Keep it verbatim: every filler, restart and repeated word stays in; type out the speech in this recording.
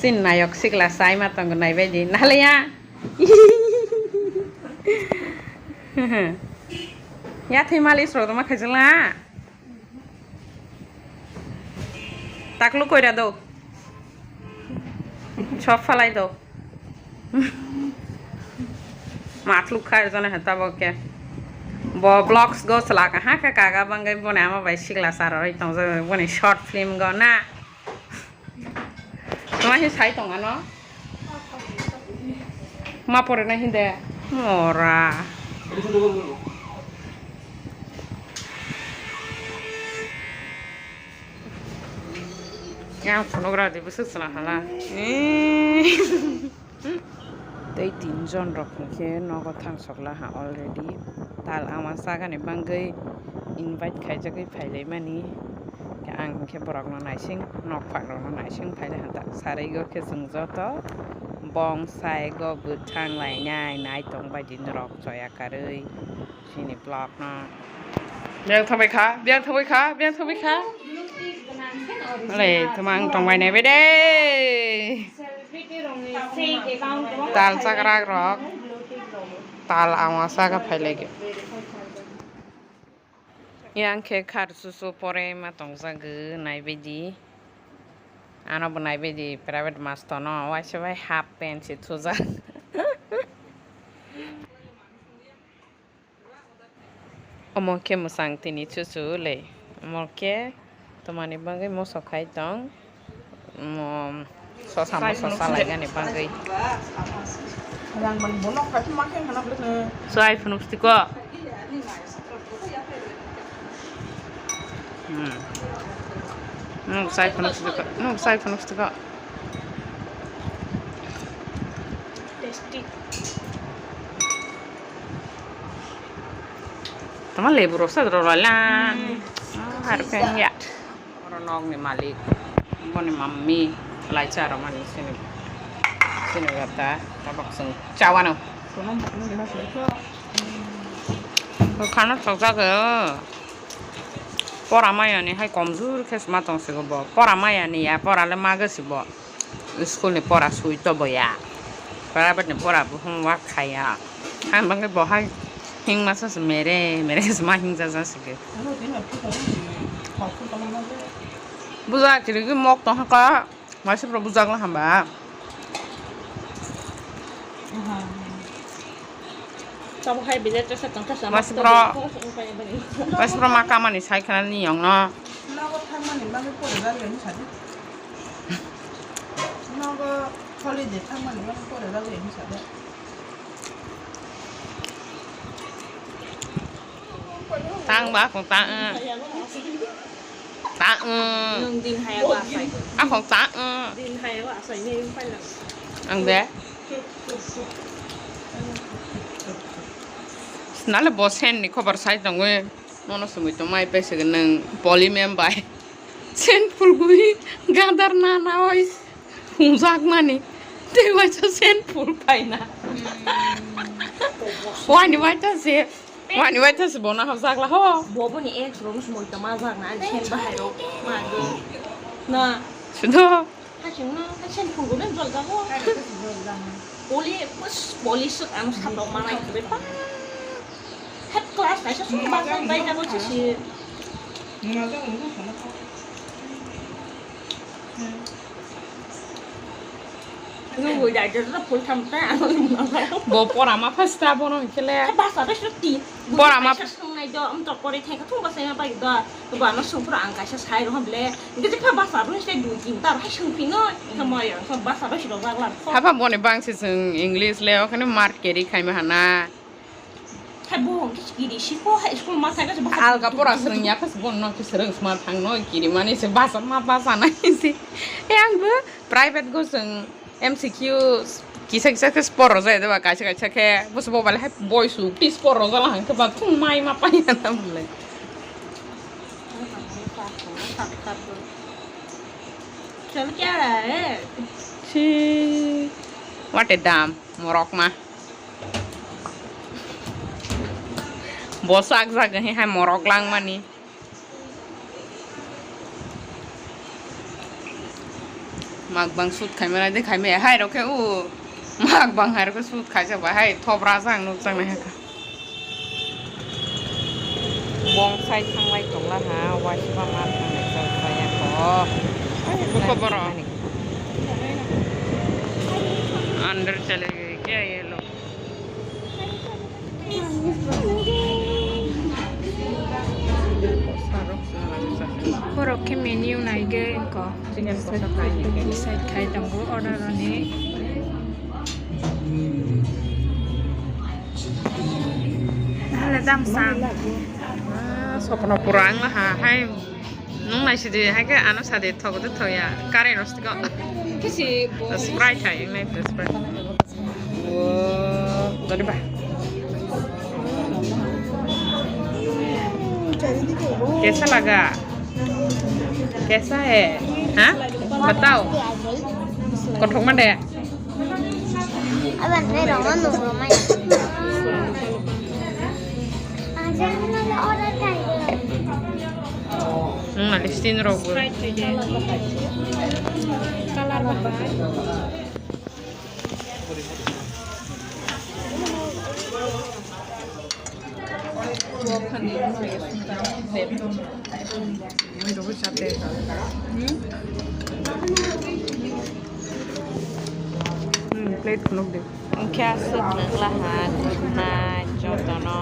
Nayok sikla sai ma tongo naibaidi. Nahleya. Yathai mali srok ma khaijala. Taklu koira do. Chop falai do. Matluk khair jone hata bo ke. Bo vlogs go chlaka ha khe kaga bangai boni ama bai sikla saroi tongja boni short film go na. Tuma hi sai tong ano? Ma pore na hinde? Mora. Yang phunuk ra di bwswk chwla hala. Tei tin jon rok hwnkhe nogo thangsok laha already. Tal ama chagani bangwi invite khaijagwi phailaimani. Khe ang hwnkhe borokno naising, nokphang rokno naising phailai hwnta. Saraigo khe chwng joto bong saigo bwthang lainai nai tong bai di norok choya karwi. Chini vlog no. Biyang thangbai kha, biyang thangbai kha, biyang thangbai kha. Alei, thumang tongbai nai bede. Tal chakrak rok. Tal ama saka phai lagi. Yang khe khar susu pore ma tongjago nai bedi. Ano bo nai bedi private master no waisa bai half pant se thujak. Omo khe mwchang tini chuchu le. Omo khe tomani bagwi moso khai tong. Omo sosa moso salaigani bagwi. Chai phunuk stiko. Hmm. Nuk chai phunuk stiko. Nuk chai phunuk stiko. Tasty. Tama lebu rok sa rw la. Hmm. Ah, har peng ya. Oro nok ni malik. Boni mammi lai cha rw mani sini. Sini gata tabak sung chawano. Khana chokjak o. Pora maya ni hai komjur khe sma tong sigo bo. Pora maya ni ya, pora le maga si bo. School ni pora sui to boya. Private ni pora bo hwn wa khaya. Ang bangke bo hai hing masa se mere, mere se ma hing jaja se ke. Buja kiri ki mok to haka. Maisi pro bujak la hamba. Tabo hai bilet rasa tongkha sama. Mas bro. Mas bro ma kamani sai khana ni yong no. Nogo thangmani bagwi pore jagwi hinsa de. Nogo holiday thangmani bagwi pore jagwi hinsa de. Tang ba kong tang. Ta, mm. Nwng din haya ba asai. Akhong ta, mm. Din haya ba asai ni yung pala. Ang de. Nale bo sen ni khobar sai tongwi. Nono sumui tong mai pese nwng poli mem bai. Sen phulgwi gadar na na oi. Hungjak mani. Tei waisa sen phul paina. Wani waita se. Wani waita se bona hapjak la ho. Bo boni ex rong se moi tama jak na, ani sen bahai rok ma do. Na. Sudo. Haching na, sen phungo den jol jago. Poli, pus, poli suk ang sa to mana kre pa. Het class kaisa suk ba bai jago si. Nwng bui dai jora phul tham ta, ano nwng ma ba. Bo pora ma phasta bono hwnkhe le. Basa bai sro ti. Pora ma phasta. Songnai do, um, to pore thai ka thung basa ma bai do. Bo ano sung phro ang kaisa sai ro ble. Hwnkhe je pha basa bai se dui tin tar hai sung phino. Hwnkhe moyo, hwnkhe basa bai sro jak lang. Hapha boni bangsi chwng English le, okhane mark carry khaima hana. Hai bo hwnkhe kiri siko, hai school ma thangkhe se bwkha. Alga pora swrwng ya khe se bono khe swrwng sma thang no kiri mani se basa ma basa nai se. E ang bo private go swng M C Q kisa kisa khe spor rw jai de ba kaisa kaisa khe bo se bo bale hai boi su pi spor rw jala hang khe ba thung mai ma pai na bole. Chal kya raha hai? Si, what a dam, morok ma. Bo sak jak hai morok lang mani. Makbang shoot khaimani de khaimaya hai rok khe o makbang hai rok khe shoot khaijak bai hai thopra jang nukjaknai hai kha. Bongsai thanglai tongla ha waisa ma thanglai jak baya ko. Buko borok. Under chale gaya kya ye log? Borok khe menu naigwi wngkha. Decide khai tongo order rwni. Hala dam sam. Ah, sopno pura ang ha hai. Nung nai sidi hai khe ano sadi thogo de thoya. Kare rosti go. Kisi bo. Sprite hai, nai Sprite. Wow, dori ba. कैसा लगा? कैसा है? हाँ? बताओ। Kothok ma de? Aban ne rong ano rong mai. Aja na la order kai. Hmm, ada stin rok. Sprite de. Color ba. Hmm, plate khuluk de. Wngkhe aswk nukla ha, good night, jotono.